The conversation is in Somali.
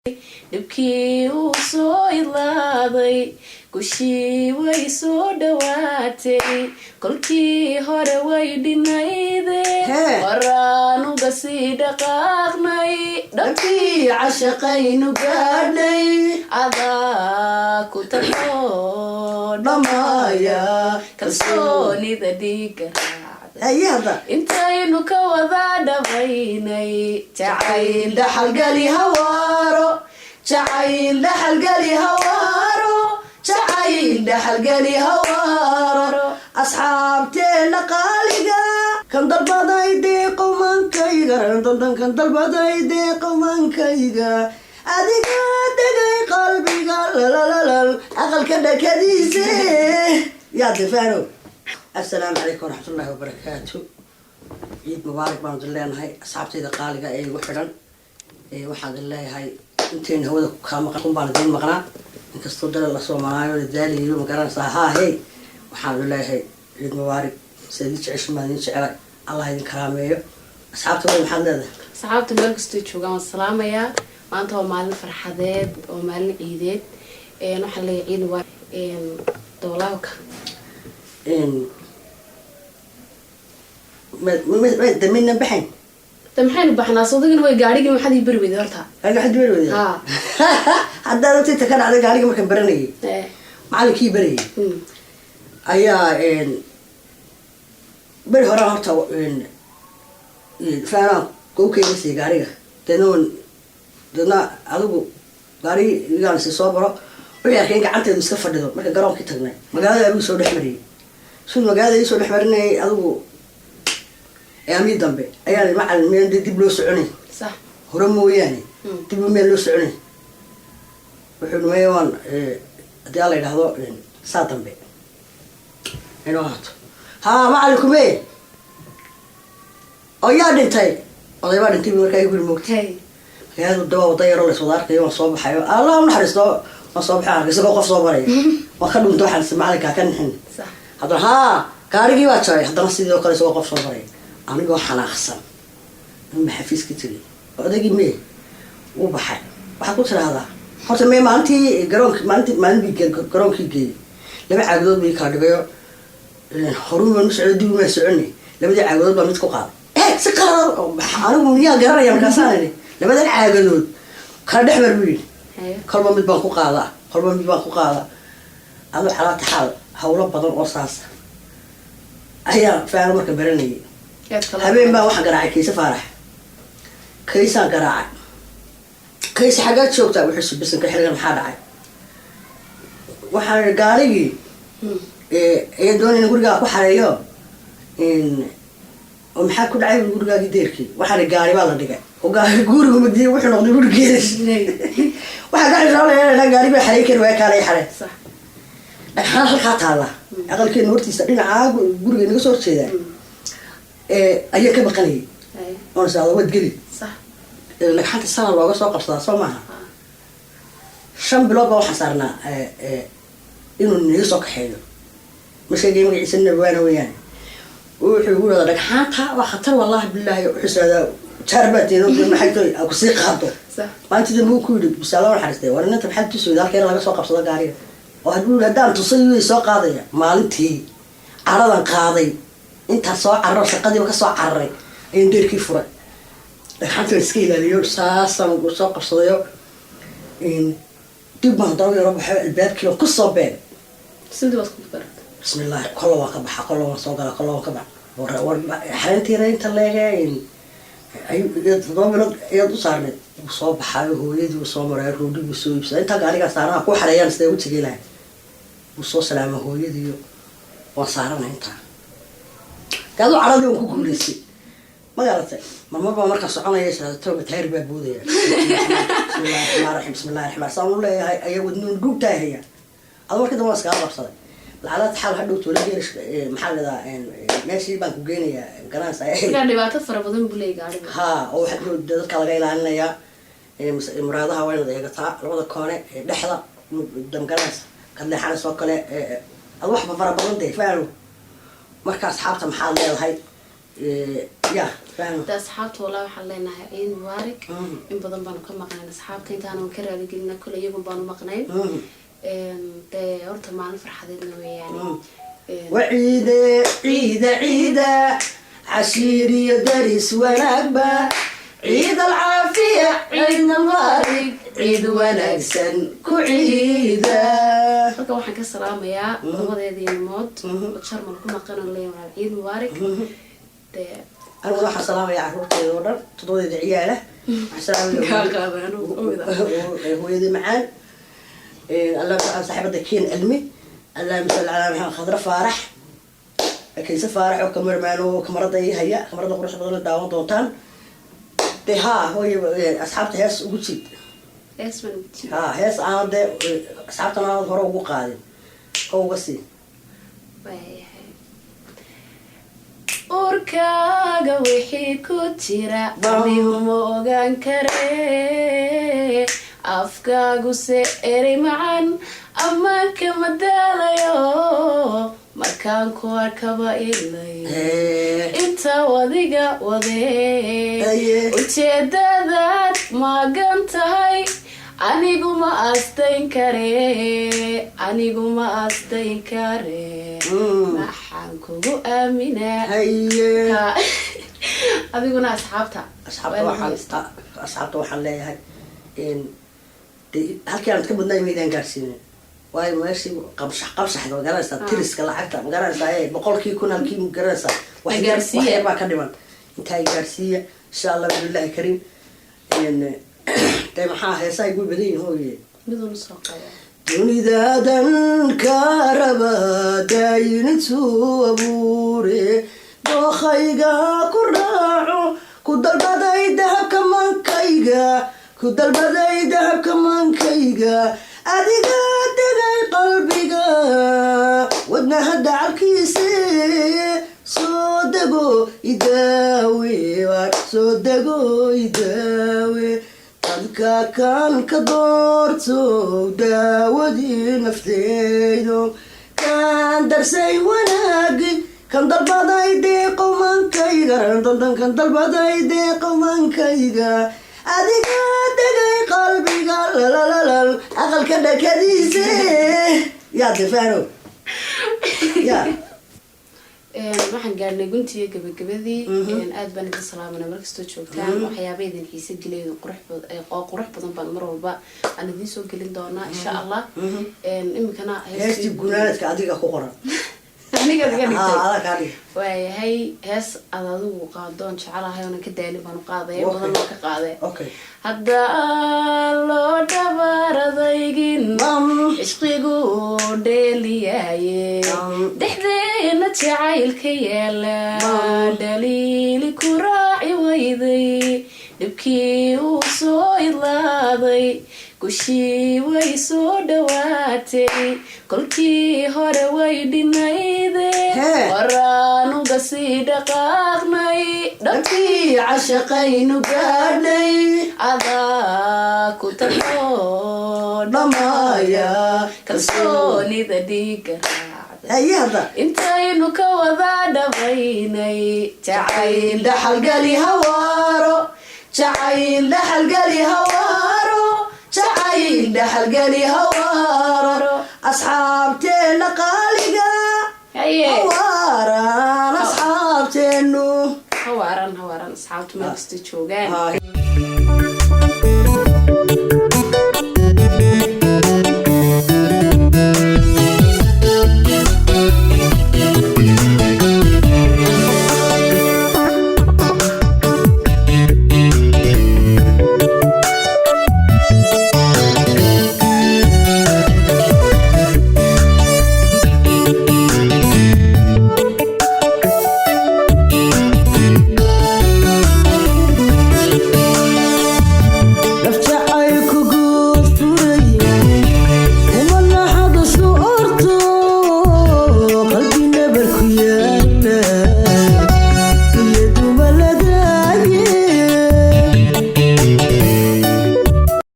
Dhibkii uu soo idlaaday, gushii way soo dhawaatay. Kolkii hore way dhinayde, horaanuga sii dhaqaaqnay, dhabtii cashaqaynu gaadhnay. Adaa ku taxoo dhammaaya, kalsoonida dhiiga raacday. Haye hadda. Intaynu ka wada dhabaynay jacayl. Dhaxalgali hawaaro, jacayl dhaxalgali hawaaro, jacayl dhaxalgali hawaaro. Asxaabteena qaaliga, kan dalbaday deeqomankayga, dandan kan dalbaday deeqomankayga, adiga degay qalbiga, lalalalal, aqalka dhakadiise yaa difaano. Assalaamu calaykum waraxmatullaahi wabarakaatu. Ciid mubaarak baan idin leenahay, asxaabtayda qaaliga ee igu xidhan. Waxaan idin leeyahay intayna hawada kaa maqan kun baan idiin maqnaa, inkastoo dalal la soomanaayo la daaliyo, ma garanaysaa. Haa hey, waxaan idin leeyahay ciid mubaarak. Sida idin jeceshin baan idin jecelay. Allah idin karaameeyo. Asxaabta wey, maxaad leedahay? Asxaabta meel kastoo joogaan waan salaamayaa. Maanta waa maalin farxadeed oo maalin ciideed. Waxaan leeyahay ciid mubaarak dowlaabka. Damina baxayn. De maxaynu baxnaa? Sodagina way gaadhigii, maxaad ii bari weyday horta? Gaariga waxaad bari weyday? Ha. Haddaad ogtay ka dhacday gaariga markaan baranayay, macalinkii barayay ayaa beri horaan horta faanaan kowkeyga siiyay gaariga. Deedna deedna adigu gaarigaan si soo baro, wixii arkay in gacanteedu iska fadhido. Marka garoonkii tagnay, magaalada abigu soo dhex mariyay. Siduu magaalada ii soo dhex marinayay, adigu ayaamihii dambe ayaan, macalin, miyaan dee dib loo soconay? Hore mooyaane dib miyaan loo soconay? Wuxuu numeye waan haddii alla yidhaahdo saa dambe inuu ahaato. Haa macalinku, oo yaa dhintay? Oday baa dhintay bu markaa igu yiri, moogtay. Magaaladu dawaa wada yaro la iswada arkayo. Waan soo baxayo, Allah u naxariisto, waan soo baxay, arkay isagoo qof soo maraya. Waan ka dhunta, waxaan is macalinkaa ka nixin. Haddana haa, gaarigii baa jaray. Haddana sidii oo kale isagoo qof soo maraya, anigoo xanaaqsan inba xafiiska tegay. Odaygii mee? Wuu baxay. Waxaad ku tidhaahdaa horta mee maalintii garoonk maalintii maalin bii garoonkii geeyey, laba caagudood bii kala dhigayo. Horuu baan u socday, dib maa soconay. Labadii caagudood baa mid ku qaaday si qalad. Anigu miyaa garanaya? Markaasaan idhi, labadan caagadood kala dhex mar, buu yidhi. Kolba mid baan ku qaadaa, kolba mid baan ku qaadaa. Aduu xalaata xaal hawlo badan oo saasa ayaa faano marka baranayay. Yaad kala Habeen baa waxaan garaacay Kayse Faarax. Kaysaan garaacay. "Kayse, xaggaad joogtaa?" Wuxuu bisanka xilligan maxaa dhacay? Waxaan idhi, gaarigii ayaa doonayna gurigaa ku xareeyo. Oo maxaa ku dhacay gurigaagii deerkii? Waxaan idhi, gaari baa la dhigay oo gaari gurigu madiye wuxuu noqday gurigeeda. Waxaa ka xishoonaya, gaari baa xarey kari waaya, kaalay xare. Dhagxaan halkaa taalla aqalkeena hortiisa, dhinacaa guriga naga soo horjeedaa, ayaa ka baqanayay. Oon isaado waad geli. Dhagxanta sana looga soo qabsadaa, soo maaha? 5 bilood baa waxaan saarnaa inuu naga soo kaxeeyo. Ma sheegay magaciisa, nabaana weeyaan. Wuxuu igu yidhahdaa, "Dhagxaanta waa khatar, wallahi bilaahi." Wuxuu isahdaa, jaar baa tiino, maxay toy aa kusii qaado. Maalintii dambe uu ku yidhi, bisaala naxariistay, "War inanta maxaad tusayda halka yar laga soo qabsado gaariga?" Oo hadduu yidhi, haddaan tusay way soo qaadaya. Maalintii caradan qaaday, intaa soo cararo, shaqadiiba ka soo cararay, ayaan deerkii furay. Dhagxaanta la iska ilaaliyo, saasaan soo qabsadayo. Dib baan haddana u yaro baxay, albaabkii baan kusoo beeg. Sidii waad ku baratay. Bismillahi, kolla waan ka baxa, kolla waan soo gala, kolla waan ka baxa. War xareyntii reynta leege 7 bilood ayaad u saarneed. Wuu soo baxaayo, hooyadii uu soo maray, roodhi buu soo iibsaday. Intaa gaarigaa saarana ku xareeyaan sidee ugu tegay lahay. Wuu soo salaama hooyadiiyo, waan saarana intaa. De aduu caradii waan ku guulaystay, ma garatay? Marmar baa markaa soconaya israato taayir baa boodaya. Bismillahi raxmaan raxiim, bismillahi raxmaan saan u leeyahay ayaa wadnuun dhugtaa haya. Adu markii dambe waan iskaga qabsaday. Lacalaad xaal hadhow toola geerish, maxaa la dhahdaa, meeshii baan ku geynayaa garanaysa. Markaa dhibaato fara badan buu leeyahay gaariga. Ha, oo waxaa dadka laga ilaalinayaa muraadaha waa inaad eegataa labada koone ee dhexda damgaranaysa kad leexanaysa oo kale. Adu waxba fara badan dee faano. Marka asxaabta maxaad leedahay? Ya fahmo. Da asxaabta, walaa waxaan leenahay ciid mubaarak. In badan baanu ka maqnayn asxaabta, intaanu ka raaligelina kule iyagun baanu maqnayn. Dee horta maalin farxadeedna weeyaan. Waciide ciida ciida, cashiir iyo daris wanaagba, ciid alcaafiya, ciid mubaarak, ciid wanaagsan ku ciida. Halkan waxaan ka salaamayaa labadeedii nimood oo Jarmal ku maqan oo leeyahay walaal, ciid mubaarak dee. Anigu waxaan salaamaya caruurteeda oo dhan, toddobadeeda ciyaala waxaan Kaa salaamaya. qaada, anigu kamid ah. Hooyadii macaan, Allah, saaxiibada Keen Cilmi, allahuma salli calaa Maxamed, Khadra Faarax, Kayse Faarax oo cameraman oo kamarada ii haya, kamarada quruxda badan la daawan doontaan. De haa hooye, asxaabta hees ugu jiid. Hees baan ugu jiray. Ha, hees aan dee asxaabtana aan hore ugu qaadin ka uga sii. Waayahay. Urkaaga wixii ku jira adigu ma ogaan kare, afkaagu se erey macan ammaanka ma daalayo, markaan ku arkaba ilay inta wadiga wadee. Ujeedadaad magan tahay anigu ma astayn kare, anigu ma astayn kare. Maxaan kugu aaminaa? Adiguna asxaabta. Asxaabta waxaan, asxaabta waxaan leeyahay de halkii aan ka badnay maydaan gaarsiinin, waayo meeshii qabshax qabshaxda ma garanaysaa, tiriska lacagta ma garanaysaa, ee 100,000 halkii ma garanaysaa, wax yar. Gaarsiiya. Wax yar baa ka dhiman, intaa i gaarsiiya insha Allah billahi kariim. De maxaa heesaa igu badan yihin hooye? Miduna soo qaba. Dunidaadan ka raba daayinituu abuure, dookhayga ku raaco, ku dalbaday dahabka mankayga, ku dalbaday dahabka mankayga, adiga degay qalbiga wadnaha dacalkiise, soo dego idaawe, soo dego idaawe, dadka kan ka doorto, daawadii nafteydo, kan darsay wanaagi, kan dalbaday deeqo mankayga, kan dalbaday deeqo mankayga, adiga degay qalbiga lalalalal aqalka dhakadiise, yaa defano ya. Waxaan gaarnay guntiga gabagabadii. Aad baan idin salaamana markastoo joogtaan. Waxyaaba idin xiise geliya oo qurux badan baan mar walba aan idiin soo gelin doonaa insha Allah. Iminkana heestii gunaanadka adiga ku qoran. Aniga iga dhigtay. Adaa kaa dhig. Waayahay, hees aad adigu qaadoon jecelahay oonan ka daalin baan u qaadaya, badan oo ka qaadee. Haddaa loo dhabaradaygin cishqigu dheeliyaaye, dhexdeena jacaylka yaala, dhaliili ku raaci wayday, dhibkii uu soo idlaaday, gushii way soo dhawaatay, kolkii hore way dhinayde, waraanuga sii dhaqaaqnay, dhabtii cashaqaynu gaadhay, adaa ku tagoo dhammaaya kalsoonida dhiiga raacda, Haye hadda. Intaynu ka wada dhabaynay jacayl. Dhaxalgali hawaaro, jacayl dhaxalgali hawaaro, jacayl dhaxalgali hawaaro, asxaabteena qaaliga. Hawaaraan asxaabteenu. Hawaaran, hawaaran asxaabtu meel kasta joogaan.